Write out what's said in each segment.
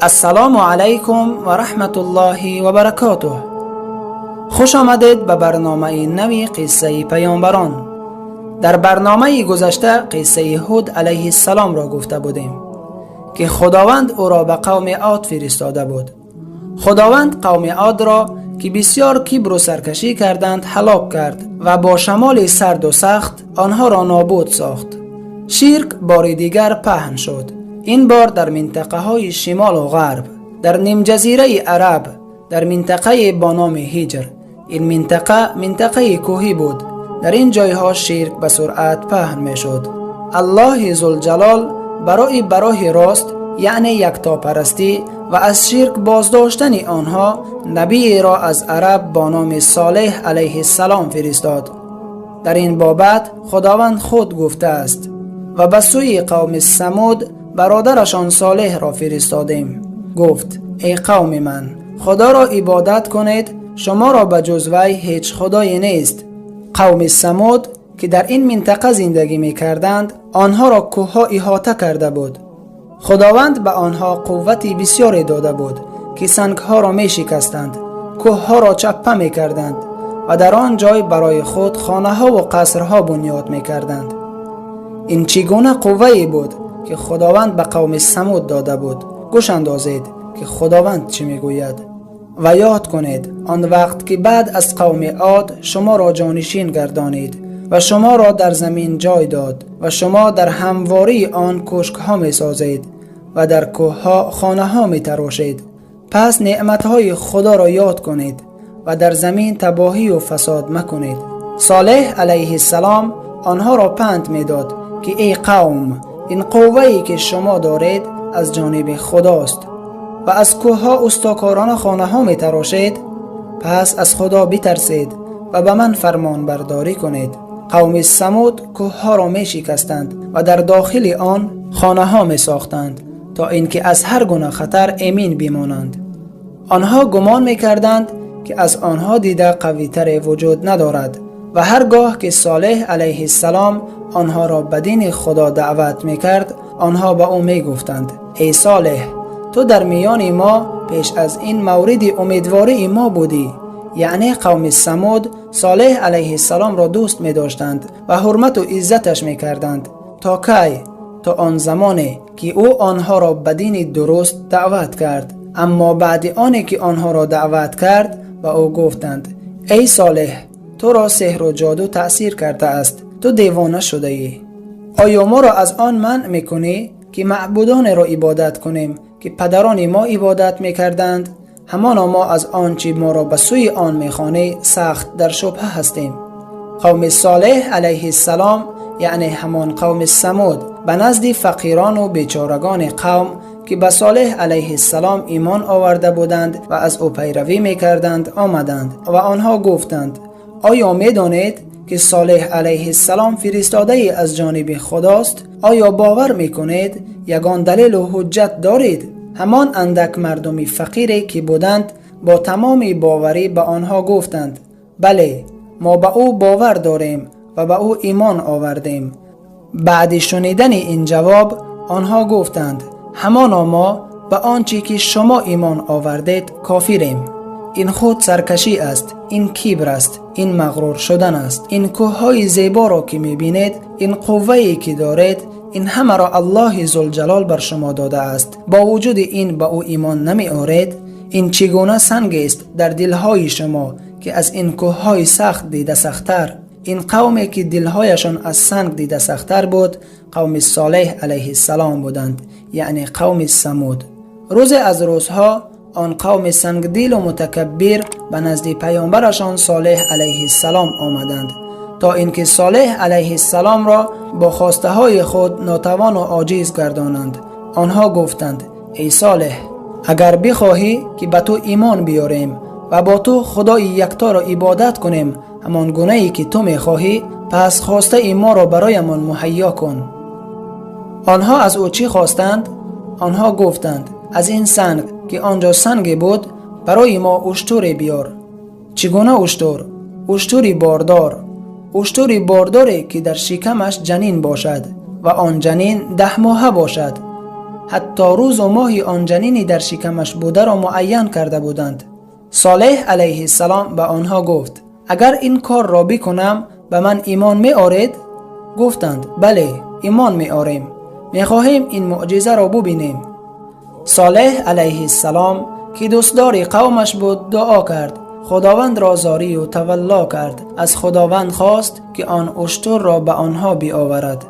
Ассалому алайкум ва раҳматуллоҳи ва баракотуҳ. Хуш омадед ба барномаи нави қиссаи паёмбарон. Дар барномаи гузашта қиссаи Ҳуд алайҳиссаломро гуфта будем, ки Худованд ӯро ба қавми Од фиристода буд. Худованд қавми Одро, ки бисёр кибру саркашӣ карданд, ҳалок кард ва бо шамоли сарду сахт онҳоро нобуд сохт. Ширк бори дигар паҳн шуд. Ин бор дар минтақаҳои шимолу ғарб, дар нимҷазираи Араб, дар минтақае бо номи Ҳиҷр. Ин минтақа минтақаи кӯҳӣ буд. Дар ин ҷойҳо ширк ба суръат паҳн мешуд. Аллоҳи Зулҷалол барои ба роҳи рост, яъне яктопарастӣ ва аз ширк боздоштани онҳо, набиеро аз араб бо номи Солеҳ алайҳиссалом фиристод. Дар ин бобат Худованд худ гуфтааст: ва ба сӯи қавми Самуд бародарашон Солеҳро фиристодем. Гуфт: эй қавми ман, Худоро ибодат кунед, шуморо ба ҷуз вай ҳеҷ худое нест. Қавми Самуд, ки дар ин минтақа зиндагӣ мекарданд, онҳоро кӯҳҳо иҳота карда буд. Худованд ба онҳо қуввати бисёре дода буд, ки сангҳоро мешикастанд, кӯҳҳоро чаппа мекарданд ва дар он ҷой барои худ хонаҳову қасрҳо бунёд мекарданд. Ин чӣ гуна қуввае буд, ки Худованд ба қавми Самуд дода буд? Гӯш андозед, ки Худованд чӣ мегӯяд. Ва ёд кунед он вақт, ки баъд аз қавми Од шуморо ҷонишин гардонид ва шуморо дар замин ҷой дод ва шумо дар ҳамвории он кӯшкҳо месозед ва дар кӯҳҳо хонаҳо метарошед. Пас неъматҳои Худоро ёд кунед ва дар замин табоҳию фасод макунед. Солеҳ алайҳиссалом онҳоро панд медод, ки эй қавм, ин қуввае, ки шумо доред, аз ҷониби Худост ва аз кӯҳҳо устокорона хонаҳо метарошед. Пас аз Худо битарсед ва ба ман фармонбардорӣ кунед. Қавми Самуд кӯҳҳоро мешикастанд ва дар дохили он хонаҳо месохтанд, то ин ки аз ҳар гуна хатар эмин бимонанд. Онҳо гумон мекарданд, ки аз онҳо дида қавитаре вуҷуд надорад ва ҳар гоҳ ки Солеҳ алайҳиссалом онҳоро ба дини Худо даъват мекард, онҳо ба ӯ мегуфтанд: эй Солеҳ, ту дар миёни мо пеш аз ин мавриди умедвории мо будӣ. Яъне қавми Самуд Солеҳ алайҳиссаломро дӯст медоштанд ва ҳурмату иззаташ мекарданд. То кай? То он замоне, ки ӯ онҳоро ба дини дуруст даъват кард. Аммо баъди оне ки онҳоро даъват кард, ба ӯ гуфтанд: эй Солеҳ, туро сеҳру ҷоду таъсир кардааст, ту девона шудаӣ. Оё моро аз он манъ мекунӣ, ки маъбудонеро ибодат кунем, ки падарони мо ибодат мекарданд? Ҳамоно мо аз он чӣ моро ба сӯи он мехонӣ сахт дар шубҳа ҳастем. Қавми Солеҳ алайҳиссалом, яъне ҳамон қавми Самуд, ба назди фақирону бечорагони қавм, ки ба Солеҳ алайҳиссалом имон оварда буданд ва аз ӯ пайравӣ мекарданд, омаданд ва онҳо гуфтанд: оё медонед, ки Солеҳ алайҳиссалом фиристодае аз ҷониби Худост? Оё бовар мекунед? Ягон далелу ҳуҷҷат доред? Ҳамон андак мардуми фақире, ки буданд, бо тамоми боварӣ ба онҳо гуфтанд: бале, мо ба ӯ бовар дорем ва ба ӯ имон овардем. Баъди шунидани ин ҷавоб онҳо гуфтанд: ҳамоно мо ба он чӣ ки шумо имон овардед кофирем. Ин худ саркашӣ аст, ин кибр аст, ин мағрур шудан аст. Ин кӯҳҳои зеборо, ки мебинед, ин қуввае, ки доред, ин ҳамаро Аллоҳи Зулҷалол бар шумо додааст. Бо вуҷуди ин ба ӯ имон намеоред? Ин чӣ гуна сангест дар дилҳои шумо, ки аз ин кӯҳҳои сахт дида сахттар? Ин қавме, ки дилҳояшон аз санг дида сахттар буд, қавми Солеҳ алайҳиссалом буданд, яъне қавми Самуд. Рӯзе аз рӯзҳо он қавми сангдилу мутакаббир ба назди паёмбарашон Солеҳ алайҳиссалом омаданд, то ин ки Солеҳ алайҳиссаломро бо хостаҳои худ нотавону оҷиз гардонанд. Онҳо гуфтанд: эй Солеҳ, агар бихоҳӣ, ки ба ту имон биёрем ва бо ту Худои якторо ибодат кунем, ҳамон гунае, ки ту мехоҳӣ, пас хостаи моро бароямон муҳайё кун. Онҳо аз ӯ чӣ хостанд? Онҳо гуфтанд: аз ин санг, ки он ҷо санге буд, барои мо уштуре биёр. Чӣ гуна уштур? Уштури бордор, уштури бордоре, ки дар шикамаш ҷанин бошад ва он ҷанин 10 моҳа бошад. حتی روز و ماه آن جنینی در شکمش بوده را معین کرده بودند. صالح علیه السلام به آنها گفت: اگر این کار را بکنم به من ایمان می آرید؟ گفتند: بله، ایمان می آریم. می خواهیم این معجزه را ببینیم. صالح علیه السلام که دوستدار قومش بود دعا کرد. خداوند را زاری و تولا کرد. از خداوند خواست که آن اشتر را به آنها بیاورد.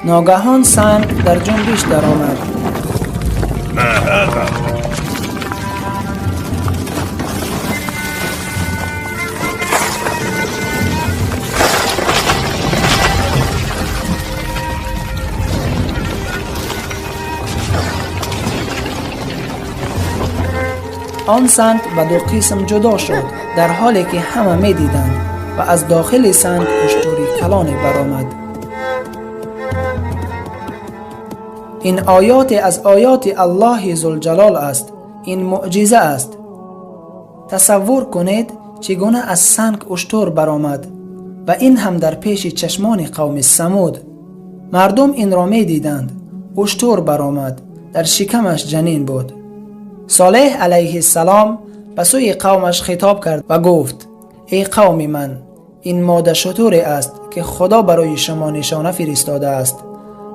ناگهان سنگ در جنبش درآمد. آن سنگ به دو قسم جدا شد، در حالی که همه می دیدند، و از داخل سنگ اشتری کلان برآمد. این آیات از آیات الله ذوالجلال است. این معجزه است. تصور کنید چگونه از سنگ اشتر برآمد و این هم در پیش چشمان قوم ثمود. مردم این را می دیدند. اشتر برآمد، در شکمش جنین بود. صالح علیه السلام به سوی قومش خطاب کرد و گفت: ای قوم من، این ماده شتری است که خدا برای شما نشانه فرستاده است.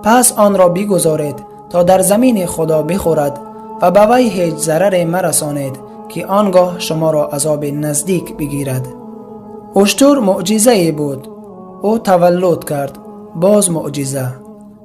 پس آن را بگذارید تا در زمین خدا بخورد و به وی هیچ ضرر مرسانید که آنگاه شما را عذاب نزدیک بگیرد. اشتر معجزه بود. او تولد کرد، باز معجزه.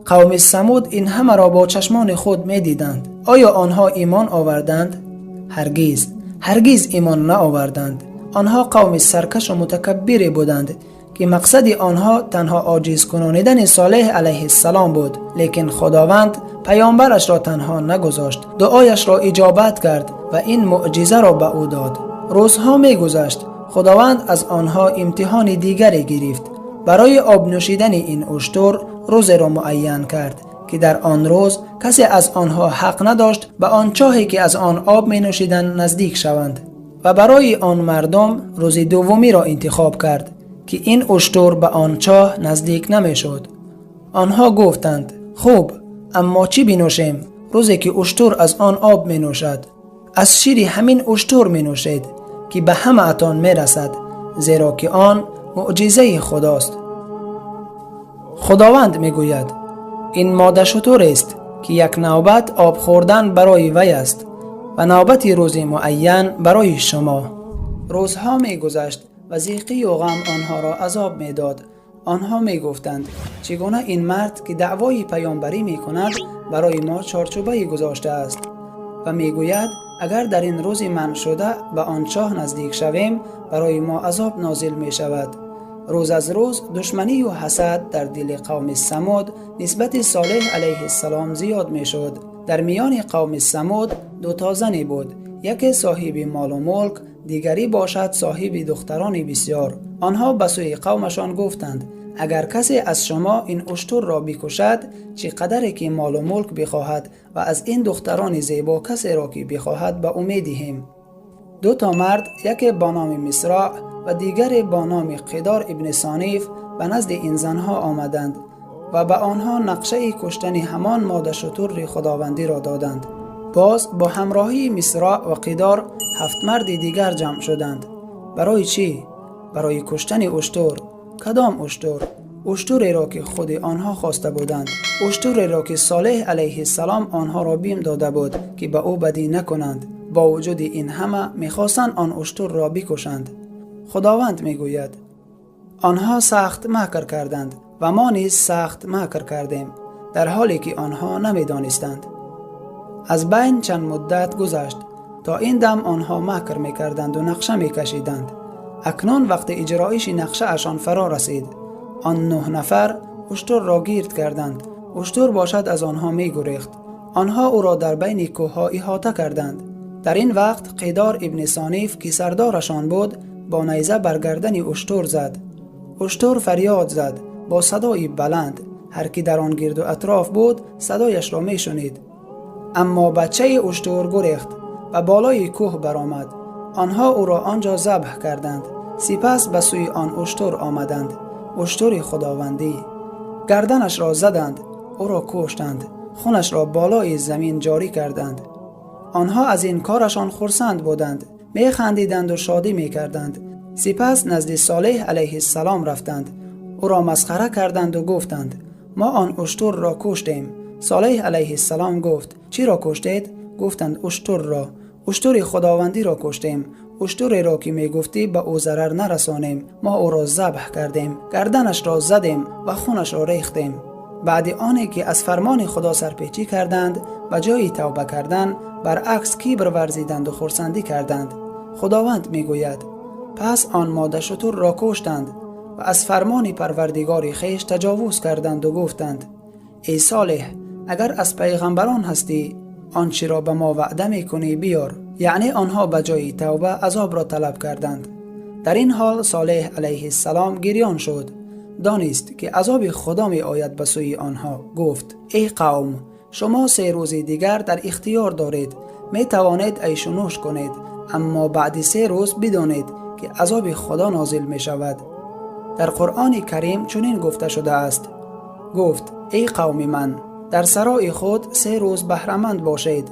قوم ثمود این همه را با چشمان خود می دیدند. آیا آنها ایمان آوردند؟ هرگز، هرگز ایمان نآوردند. آنها قوم سرکش و متکبر بودند که مقصد آنها تنها عاجز کنانیدن صالح علیه السلام بود. لیکن خداوند پیامبرش را تنها نگذاشت، دعایش را اجابت کرد و این معجزه را به او داد. روزها می گذشت. خداوند از آنها امتحان دیگری گرفت. برای آب نوشیدن این اشتر روز را معین کرد که در آن روز کسی از آنها حق نداشت به آن چاهی که از آن آب می نوشیدند نزدیک شوند، و برای آن مردم روز دومی را انتخاب کرد که این اشتر به آن چاه نزدیک نمی شد. آنها گفتند: خوب، اما چی بینوشیم روزی که اشتر از آن آب می نوشد؟ از شیر همین اشتر می نوشید که به همه اتان می رسد، زیرا که آن معجزه خداست. خداوند می گوید: این ماده شتر است که یک نوبت آب خوردن برای وی است و نوبت روز معین برای شما. روزها می گذشت و ضیقی و غم آنها را عذاب می داد. آنها می گفتند: چگونه این مرد که دعوای پیامبری می کند برای ما چارچوبه گذاشته است و می گوید اگر در این روز من شده به آن چاه نزدیک شویم برای ما عذاب نازل می شود. روز از روز دشمنی و حسد در دل قوم ثمود نسبت صالح علیه السلام زیاد می شد. در میان قوم ثمود دو تا زنی بود، یکی صاحب مال و ملک، دیگری باشد صاحب دختران بسیار. آنها به سوی قومشان گفتند: اگر کسی از شما این اشتر را بکشد، چه قدری که مال و ملک بخواهد و از این دختران زیبا کسی را که بخواهد به او میدهیم. دو تا مرد، یکی با نام مصرع و دیگری با نام قدار ابن صانیف، به نزد این زنها آمدند و به آنها نقشه کشتن همان ماده شتر خداوندی را دادند. باز با همراهی مصرع و قدار 7 مرد دیگر جمع شدند. برای چی؟ برای کشتن اشتر. کدام اشتر؟ اشتری را که خود آنها خواسته بودند، اشتری را که صالح علیه السلام آنها را بیم داده بود که به او بدی نکنند. با وجود این همه میخواستند آن اشتر را بکشند. خداوند میگوید: آنها سخت مکر کردند و ما نیز سخت مکر کردیم، در حالی که آنها نمیدانستند. از بین چند مدت گذشت. تا این دم آنها مکر میکردند و نقشه میکشیدند. اکنون وقت اجرایش نقشه اشان فرا رسید. آن 9 نفر اشتر را گیرد کردند. اشتر باشد از آنها میگریخت. آنها او را در بین کوه‌ها احاطه کردند. در این وقت قدار ابن صانیف که سردارشان بود با نیزه بر گردن اشتر زد. اشتر فریاد زد با صدای بلند. هر کی در آن گرد و اطراف بود صدایش را میشنید. اما بچه اشتر گریخت و بالای کوه برآمد. آنها او را آنجا ذبح کردند. سپس به سوی آن اشتر آمدند، اشتر خداوندی. گردنش را زدند، او را کشتند. хунаш ро болои замин ҷорӣ карданд. Онҳо аз ин корашон хурсанд буданд, механдиданд ва шодӣ мекарданд. Сипас назди Солеҳ алайҳиссалом рафтанд, ӯро масхара карданд ва гуфтанд: мо он уштурро куштем. Солеҳ алайҳиссалом гуфт: чиро куштед? Гуфтанд: уштурро, уштури худовандиро куштем, уштуреро ки мегуфтӣ ба ӯ зарар нарасонем. Мо ӯро забҳ кардем, гарданашро задем ва хунашро рехтем. Баъди оне ки аз фармони Худо сарпечӣ карданд, ба ҷои тавба кардан баръакс кибр варзиданд ва хурсандӣ карданд. Худованд мегӯяд: пас он мода шутурро куштанд ва аз фармони парвардигори хеш таҷовуз карданд ва гуфтанд: эй Солеҳ, агар аз пайғамбарон ҳастӣ, он чиро ба мо ваъда мекунӣ биёр. Яъне онҳо ба ҷои тавба азобро талаб карданд. Дар ин ҳол Солеҳ алайҳиссалом гирён шуд, донист ки азоби Худо меояд ба сӯи онҳо. Гуфт: эй қавм, шумо 3 рӯзи дигар дар ихтиёр доред, метавонед айшу нӯш кунед, аммо баъди 3 рӯз бидонед ки азоби Худо нозил мешавад. Дар Қуръони Карим чунин гуфта шудааст: гуфт: эй қавми ман, дар сарои худ 3 рӯз баҳраманд бошед.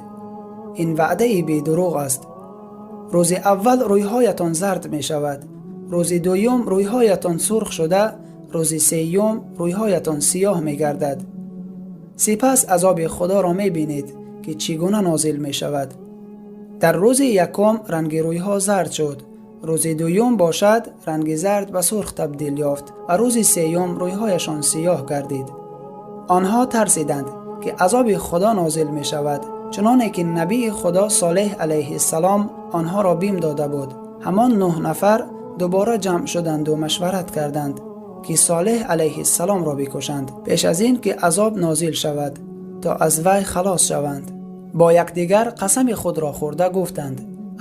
Ин ваъдаи бедурӯғ аст. Рӯзи аввал рӯйҳоятон зард мешавад, рӯзи дуюм рӯйҳоятон сурх шуда, рӯзи сеюм рӯйҳоятон сиёҳ мегардад. Сипас азоби Худоро мебинед ки чӣ гуна нозил мешавад. Дар рӯзи якум ранги рӯйҳо зард шуд, рӯзи дуюм бошад ранги зард ба сурх табдил ёфт ва рӯзи сеюм рӯйҳояшон сиёҳ гардид. Онҳо тарсиданд ки азоби Худо нозил мешавад, чуноне ки набии Худо Солеҳ алайҳиссалом онҳоро бим дода буд. Ҳамон 9 нафар дубора ҷамъ шуданд ва машварат карданд ки Солеҳ алайҳиссаломро бикушанд пеш аз ин ки азоб нозил шавад, то аз вай халос шаванд. Бо якдигар қасами худро хӯрда гуфтанд: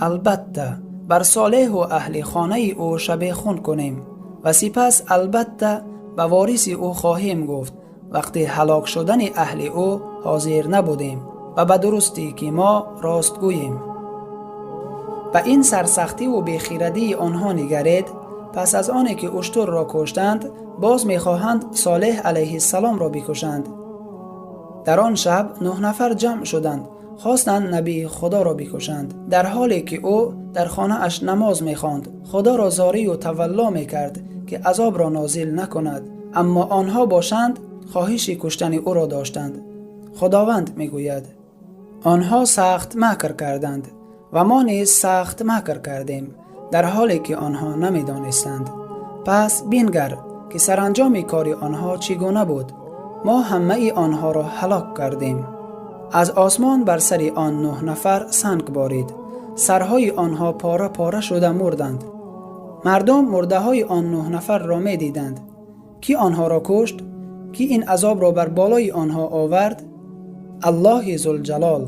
албатта бар Солеҳу аҳли хонаи ӯ шабехун кунем ва сипас албатта ба вориси ӯ хоҳем гуфт вақти ҳалок шудани аҳли ӯ ҳозир набудем ва ба дурустӣ ки мо ростгӯем. Ба ин сарсахтиву бехирадии онҳо нигаред. Пас аз оне ки уштурро куштанд, боз мехоҳанд Солеҳ алайҳиссаломро бикушанд. Дар он шаб 9 нафар ҷамъ шуданд, хостанд набии Худоро бикушанд, дар ҳоле ки ӯ дар хонааш намоз мехонд, Худоро зорию тавалло мекард ки азобро нозил накунад. Аммо онҳо бошанд хоҳиши куштани ӯро доштанд. Худованд мегӯяд: онҳо сахт макр карданд ва мо низ сахт макр кардем, дар ҳоле ки онҳо намедонистанд. Пас бингар ки саранҷоми кори онҳо чӣ гуна буд. Мо ҳамаи онҳоро ҳалок кардем. Аз осмон бар сари он 9 нафар санг борид. Сарҳои онҳо пора пора шуда мурданд. Мардум мурдаҳои он 9 нафарро медиданд. Ки онҳоро кушт? Ки ин азобро бар болои онҳо овард? Аллоҳи зулҷалол.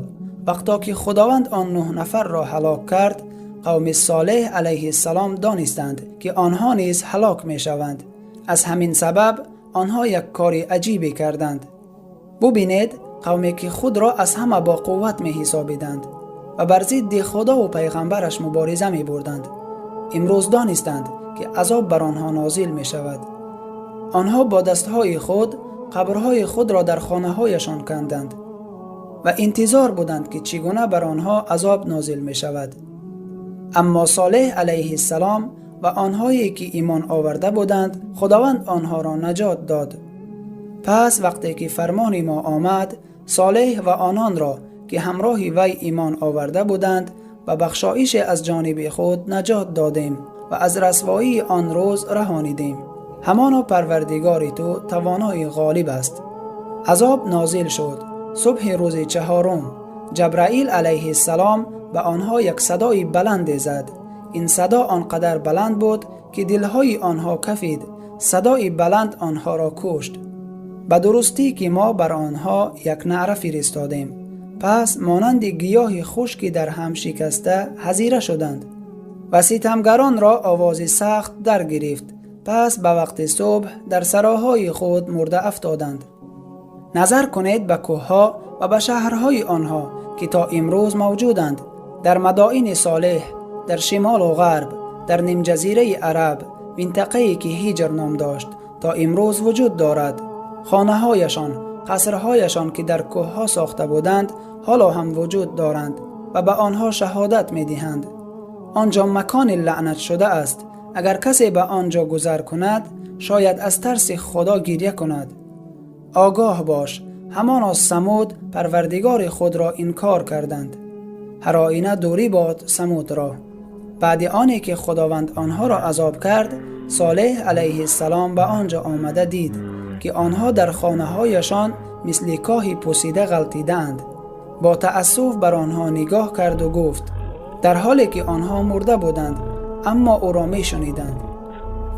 Вақто ки Худованд он 9 нафарро ҳалок кард, қавми Солеҳ алайҳиссалом донистанд ки онҳо низ ҳалок мешаванд. Аз ҳамин сабаб онҳо як кори аҷибе карданд. Бубинед, қавме ки худро аз ҳама бо қувват меҳисобиданд ва бар зидди Худову пайғамбараш мубориза мебурданд, имрӯз донистанд ки азоб бар онҳо нозил мешавад. Онҳо бо дастҳои худ қабрҳои худро дар хонаҳояшон канданд ва интизор буданд ки чӣ гуна бар онҳо азоб нозил мешавад. Аммо Солеҳ алайҳиссалом ва онҳое ки имон оварда буданд, Худованд онҳоро наҷот дод. Пас вақте ки фармони мо омад, Солеҳ ва ононро ки ҳамроҳи вай имон оварда буданд ба бахшоише аз ҷониби худ наҷот додем ва аз расвоии он рӯз раҳонидем. Ҳамоно парвардигори ту тавонои ғолиб аст. Азоб нозил шуд. Субҳи рӯзи 4 Ҷабраил алайҳиссалом ба онҳо як садои баланде зад. Ин садо он қадар баланд буд ки дилҳои онҳо кафид. Садои баланд онҳоро кушт. Ба дурустӣ ки мо бар онҳо як наъра фиристодем. Пас монанди гиёҳи хушки дар ҳам шикаста ҳазира шуданд ва ситамгаронро овози сахт даргирифт. Пас ба вақти субҳ дар сароҳои худ мурда афтоданд. Назар кунед ба кӯҳҳо ва ба шаҳрҳои онҳо ки то имрӯз мавҷуданд, дар мадоини Солеҳ, дар шимолу ғарб, дар нимҷазираи Араб, минтақае ки Ҳиҷр ном дошт, то имрӯз вуҷуд дорад. Хонаҳояшон, Қасрҳояшон ки дар кӯҳҳо сохта буданд ҳоло ҳам вуҷуд доранд ва ба онҳо шаҳодат медиҳанд. Он ҷо макони лаънат шуда аст. Агар касе ба он ҷо гузар кунад, шояд аз тарси Худо гиря кунад. Огоҳ бош, ҳамоно Самуд Парвардигори худро инкор карданд. Ҳар оина дурӣ бод Самудро. Баъди оне ки Худованд онҳоро азоб кард, Солеҳ алайҳиссалом ба он ҷо омада дид, ки онҳо дар хонаҳояшон мисли коҳи пусида ғалтидаанд. Бо таассуф бар онҳо нигоҳ карду гуфт, дар ҳоле ки онҳо мурда буданд, аммо ӯро мешуниданд.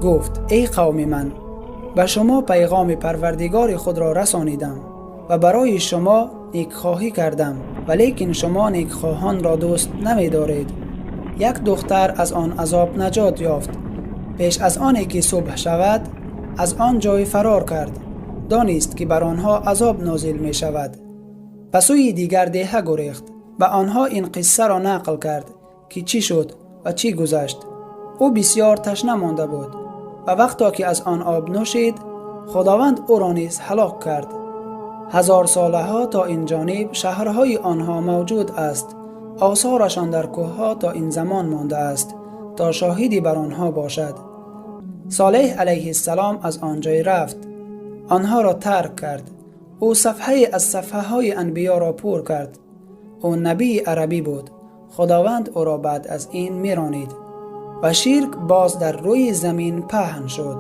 Гуфт: эй қавми ман, ба шумо пайғоми Парвардигори худро расонидам ва барои шумо некхоҳӣ кардам, валекин шумо некхоҳонро дӯст намедоред. Як духтар аз он азоб наҷот ёфт. Пеш аз оне ки субҳ шавад, аз он ҷой фарор кард. Донист, ки бар онҳо азоб нозил мешавад. Ба сӯи дигар деҳа гурехт. Ба онҳо ин қиссаро нақл кард, ки чӣ шуд ва чӣ гузашт. Ӯ бисёр ташна монда буд ва вақто ки аз он об нӯшид, Худованд ӯро низ ҳалок кард. Ҳазорсолаҳо то ин ҷониб шаҳрҳои онҳо мавҷуд аст. Осорашон дар кӯҳҳо то ин замон мондааст, то шоҳидӣ бар онҳо бошад. Солеҳ алайҳиссалом аз он ҷой рафт, онҳоро тарк кард. Ӯ сафҳае аз сафҳаҳои анбиёро пур кард. Ӯ набии арабӣ буд. Худованд ӯро баъд аз ин меронид ва ширк боз дар рӯи замин паҳн шуд.